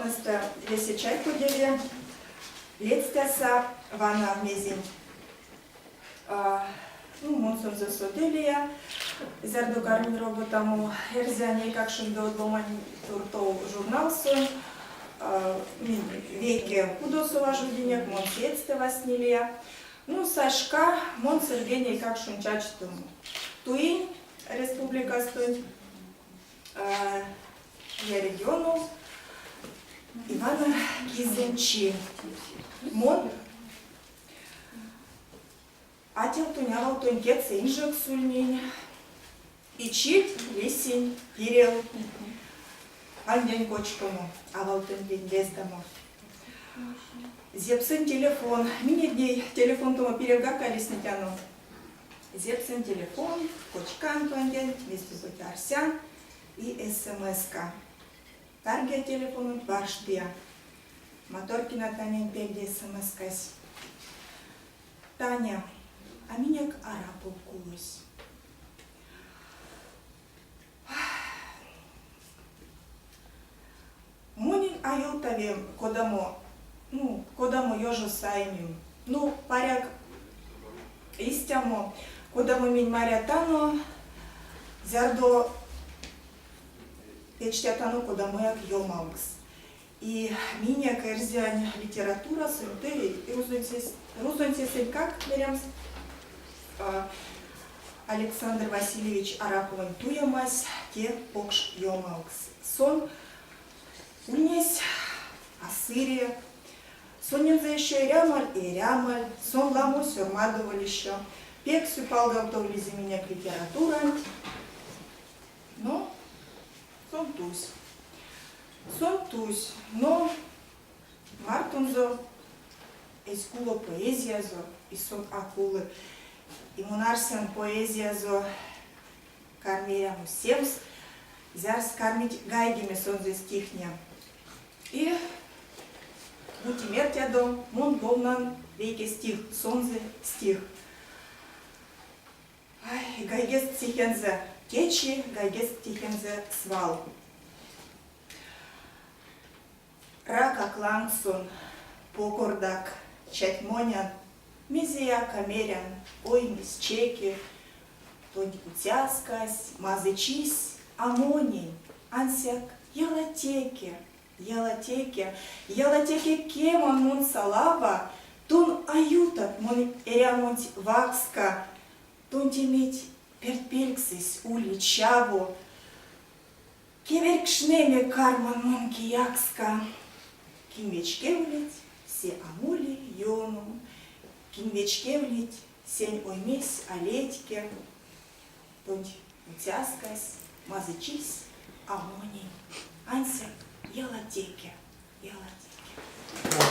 валтнэстэ весе чарькодеви, ледстяса вана мезенть. Ну, мон сонзэ содылия, зярдо карминь роботамо эрзянь эйкакшонь ды од ломань туртов журналсо. Минь вейке кудосо важодинек, мон сеедьстэ вастнилия. Ну, сась шка, мон сыргень эйкакшонь чачтомо. Туинь республикастонть лия регионов, Ивана кизэнь чи. Мон Атявтонь ававтонь кедьсэ инжекс ульнинь, и чить лисинь пирев пандянь кочкамо, ававтонтень лездамо. Зепсэнь телефон, минек ней телефонтомо пиревгак а лиснетяно. Зепсэнь телефон, кочкан пандянть, мезде бути арсян, и смс-ка. Таргия телефононть варштыя. Маторкина Танянь пельде смс-кась. Таня, а минек Арапов кулось. Монень а ёвтави, кодамо, ну, кодамо ёжо саимим. Ну, паряк, истямо, кодамо минь марятано, зярдо печтятано кодамояк ёмавкс. И минек эрзянь литературасонть ды рузоньсесэнтькак меремс Александр Васильевич Араповонь туемась те покш ёмавкс. Сон ульнесь а сыре, сонензэ ещё эрямоль и эрямоль, сон ламо сёрмадоволь ещё, пек сюпалгавтовлизе минек литературанть, но сон тусь. Сон тусь, но мартонзо эзь куло поэзиязо, и сон а кулы. И мон арсян, поэзиязо карми эрямо семс, зярс кармить гайгеме сонзэ стихтне. И бути мертядо, мон ловнан вейке стих, сонзэ стих. Ай, гайгест стихензэ течи, гайгест стихензэ свал. Ракак лангсон, покордак, чатьмонян, мезеяк а мерян, оймесь чеки, тонть уцяскась, мазычись, а монень, ансяк ялатеке, ялатеке, ялатеке кеман мон салава, тон а ютат монь эрямонть вакска, тонтеметь пертьпельксэсь ули чаво. Кеверькшнеме карман мон киякска, Кинь вечкевлить, се а моли ёном, Кинь вечкевлить, сень оймесь а летьке, Тонть уцяскась, мазычись а монень, Ансяк ялатеке, ялатеке.